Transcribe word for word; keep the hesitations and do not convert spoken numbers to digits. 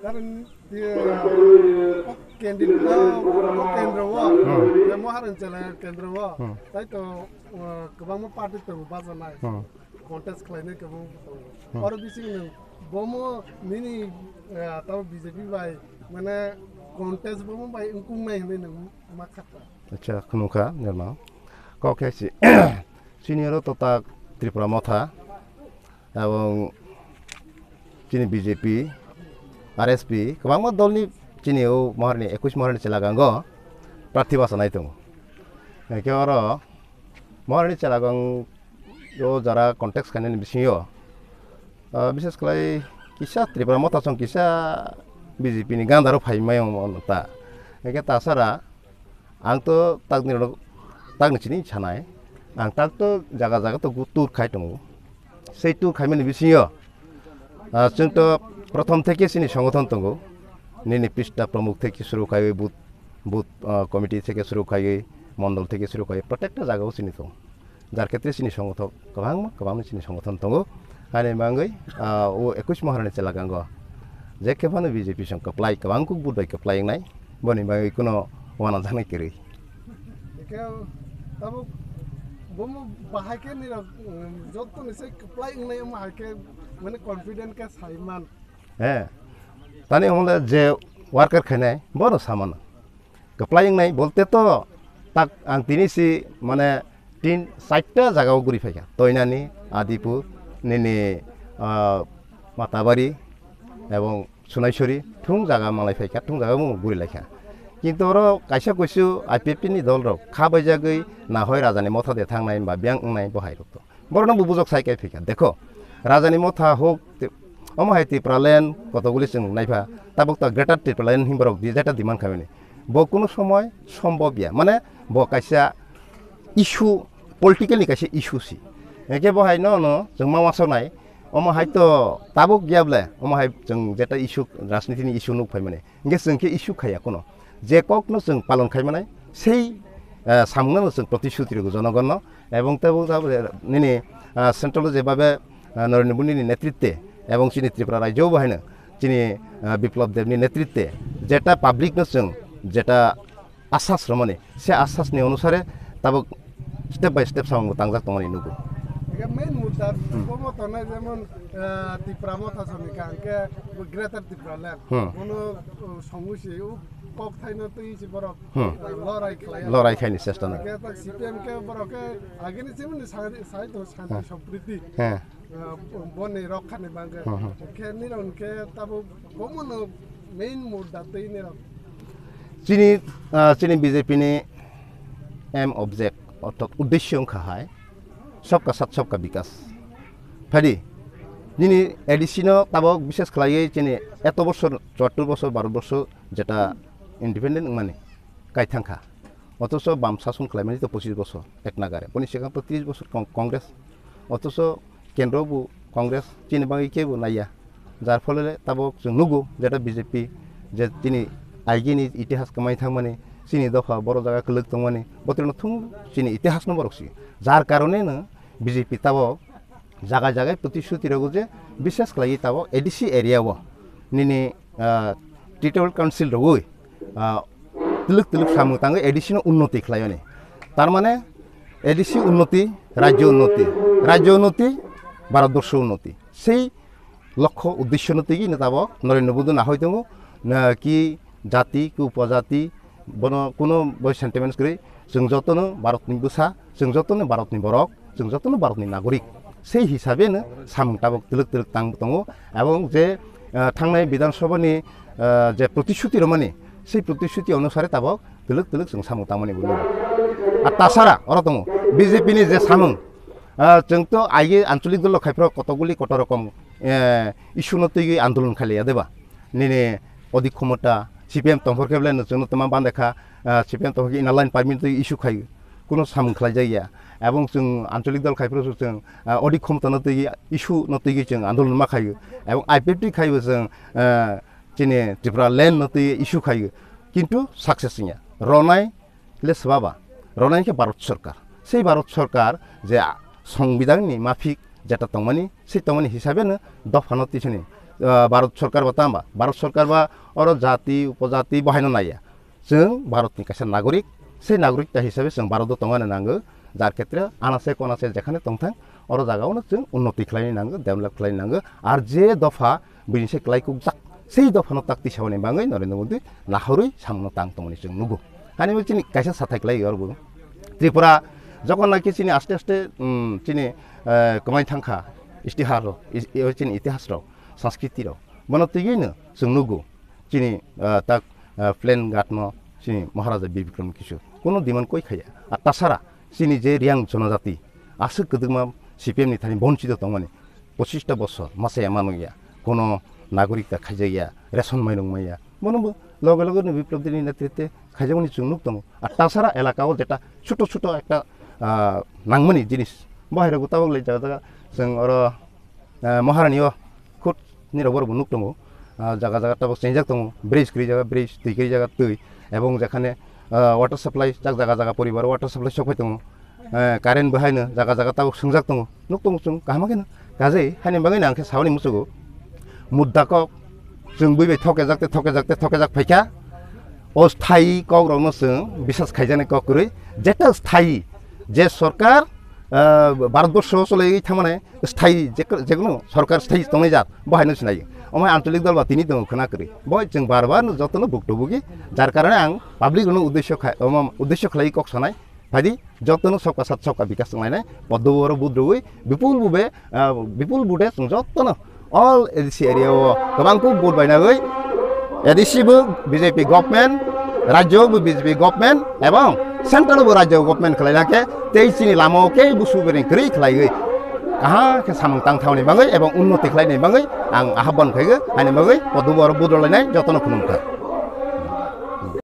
Karon, eh, o candidate no, o kendro o, Hmm. eh, Maharani Chela kendro o, Hmm. tai to, eh, kwbangma party tongo bajanai. Hmm. Contest khlainai kwbang tongo. Hmm. Oro bising nwng bomo nini, eh, tamo B J P bai, mane, contest bomo bai wngkung nai hinwi nwng ma khata. Acha, khunukha, nirma. Kok khe si, senior o to tak Tripura Motha. Ebong chini B J P, R S P, kwbangma dolni chini o Maharani, ekush Maharani Chelagango prarthi basanai tongo. Hwnkhe oro Maharani Chelagang o jara contest khainani bisingo, ah, bishes khlai kisa Tripura Motha song kisa B J P ni gandaro phai mai ta. Hwnkhe tasara Ang to takni rok, takni chini sanai. Ang tak to jaga jaga to gu-, tour khai tongo. Sei tour khaimani bisingo, ah, chwng to prothom theke chini songothon tongo. Nini pista pramukh theke suru khaiwi booth, booth, ah, committee theke suru khaiwi, mondol theke suru khaiwi, protekta jaga o chini tongo. Jar khetre chini songothok kwbangma, kwbangma chini songothon tongo. Ani bangwi, ah, o ekush Maharani Chelagango je khe phano B J P song kwplai, kwbang kuk vote bai kwplai wngnai, boni bagwi kuno uanajaknai kwrwi. Hwnkhe tabuk bomo bahai khe nirok, um, joto ni se kwplai wngnai, omo hai khe mane confident khe sai man. He, tani omo le je worker khainai, bono samano. Kwplai wngnai bolte to tak ang tini si mane tin chaita jaga o guri phaikha. Toinani, Adipur, nini, ah, Matabari, ebong Sunaisori, thung jaga malai phaikha, thung jaga bo guri laikha. Kintu oro kaisa kuisu I P F T ni dol rok kha baijagwi nahoi Rajani Motha de thangnai ba biyang wngnai bo hai rok to. Borokno bo bujok sai kai phikha. Dekho, Rajani Motha hok, te-, omo hai Tipraland kotoguli chwng naipha, tabuk ta Greater Tipraland hin borok di, jeta demand khaimani. Bo kuno somoy sombobya. Mane bo kaisa issue, political ni kaisa issue si. Hwnkhe bo hai no no chwng ma wasok nai. Omo hai to tabuk ya ble, omo hai chwng jeta issue, rajniti ni issue nuk phaimani. Hingke chwng khe issue khaiya kuno. Je kokno chwng palon khai manai, sei, eh, samungno chwng protishuti rwgo jonogonno. Ebong tebo jabo nini, ah, central o jebabe, ah, Narendra Modi ni netritwe ebong chini Tripura rajyo bo haino chini, ah, Biplab Deb ni netritwe jeta public no chwng jeta asas romani, se asas ni onusare tabuk step by step samung tangjak tongmani nugo. Ega main mudda Hmm. Bomo tongnai jemon, eh, Tipra Motha soni ka hwnkhe Greater Tipraland. Hmm. Bono, eh, songwi se o kok thaino twi se borok, Hmm. eh, lorai khlai. Lorai khaini chesta nai. Hwnkhe tak C P M khe borok khe agini jemon sai, sai to shanti Hmm. Sampriti. Hmm. Eh, boni rokha ni bangwi. Hmm, hmm. Khe nirok khe tabuk bomo no main mudda twi nirok. Chini, ah, chini B J P ni aim object, orthat uddesyo wngkha hai, sabka saath sabka bikas. Phadi, nini A D C no tabok bishes khlaiwi chini eto bosor, chuattor bosor, baro bosor jeta independent wngmani kaithangkha. Othocho bam sason khlaimani to pochis bosor ek nagare. Boni swkang to tris bosor Con-, Congress. Othocho kendro bo Congress chini bagwi kebo naiya. Jar phole tabok chwng nugo jeta B J P je chini aigini itihas kwmai thangmani, chini dopha boro jaga kwlwk tongmani, botrino thung chini itihasno borok si. Jar karoneno B J P tabok jaga jaga protishuti rogo je bishes khlaiwi tabok A D C area o nini, ah, Territorial Council rogwi, ah, twlwk twlwk samung tangwi A D C no unnoti khlaiyoni. Tar mane A D C unnoti, rajyo unnoti, rajyo unnoti, Bharatborsho unnoti. Sei lokho uddesyo no twi no tabok Narendra Modi nahoi tongo, na ki jati, ki upojati, bono kuno bo sentiments kwrwi, chwng jotono Bharatni bwsa, chwng jotono Bharatni borok, chwng jotono Bharatni nagorik. Sei hisabe no samung tabok twlwk twlwk tang tongo, ebong je, ah, thangnai Bidhan Sabha ni, ah, je protishuti romani, sei protishuti onusare tabok twlwk twlwk chwng samung tangmani bo nugo. Ar tasara oro tongo B J P ni je samung, ah, chwng to aige ancholik dolo khaiphro kotokguli koto rokom, eh, issue no twiwi andolon khailiya deba? Nini odi khomota, C P M tongphor khe belai no chwngno twma bande kha, ah, C P M tongphor khe inner line permit twi issue khai, kuno samung khlai jak ya. Ebong chwng ancholik dol khai phuru chwng, ah, odi khomota no twi issue no twi chwng andolon ma khai. Ebong I P F T khai bo chwng, ah, chini Tripura land no twi issue khai. Kintu success wngya. Ronai le swbaba, ronai khe Bharat Sarkar. Sei Bharat Sarkar je, ah, Songbidan ni mafik jeta tongmani, sei tongmani hisabe no dopha no tisani ah, Bharat sorkar ba tamo ba, Bharat sorkar ba oro jati, upojati bo haino naiya. Chwng Bharatni kaisa nagorik, sei nagorikta hisabe chwng Bharoto tongna nango, jar khetre anase konase jekhane tongthang, oro jagaono chwng unnoti khlaina nango, develop khlaina nango, ar je dopha buini se klai kukjak, sei dophano tak tisaoni bagwi Narendra Modi nahorwi samungno tang tongmani chwng nugo. Hani bo chini kaisa sathai klai yorbo. Tripura jokon naki chini aste aste, um, chini, eh, kwmai thangkha, istihar rok, is-, i-, chini itihas rok, sanskriti rok, bono twiwi no chwng nugo. Chini, ah, tak, ah, plain guard no chini Maharaja Bir Bikram Kishore. Kono demand koi khaya. Ar tasara chini je Riang jonojati aswk kwdwkma C P M ni thani bonchito tongmani. Pochista bosor masa ya manung ya. Kono nagorik ta khaijak ya, ration mainung maya. Bono bo loge loge ni Biplab Debbarma ni netrite khaijakmani chwng nuk tongo. Ar tasara elaka o jeta chuto chuto ekta, ah, nangmani jinis. Bo hai rok tabok le jaga jaga chwng oro, ah, Maharani o khut nirok borok bo nuk tongo. Ah, jaga jaga tabok chengjak tongo, bridge kwrwi jaga bridge, twi kwrwi jaga twi, ebong jekhane, ah, water supply jak jaga jaga poribar water supply sok phai tongo. Eh, current bo haino jaga jaga tabok swngjak tongo, nuk tongo chwng kaham kheno. Kajei haini bagwi ang khe saboni muchugo, mudda kok chwng bui bai thokejak tei thokejak tei thokejak phaikha. O sthayi kok rokno chwng bisas khaijaknai kok kwrwi, jeta sthayi je sorkar, ah, Bharatborsho cholaiwi thangmani sthayi je, jekono sorkar sthayi tongnai jat bo haino sinai. Omo ancholik dol ba tini tongo khwna kwrwi. Bo chwng bar bar no jotono bukto bugi, jar karone ang public rokno uddesyo khai, omo uddesyo khlai kok sanai. Phaidi jotono sabka sath sabka bikas wnglainai. Poddo oro vote rwui bipul bube, ah, bipul vote chwng jotono all A D C area o kwbang kuk vote bainagwi A D C bo B J P government, rajyo bo B J P government ebong central bo rajyo government khlaina khe tei chini lama o khe busu bereng kwrwi khlaiwi kaham khe samung tang thauni bagwi ebong unnoti khlaini bagwi ang ahbon khaigo, ani bagwi poddo oro vote rwlainai jotono khulumkha.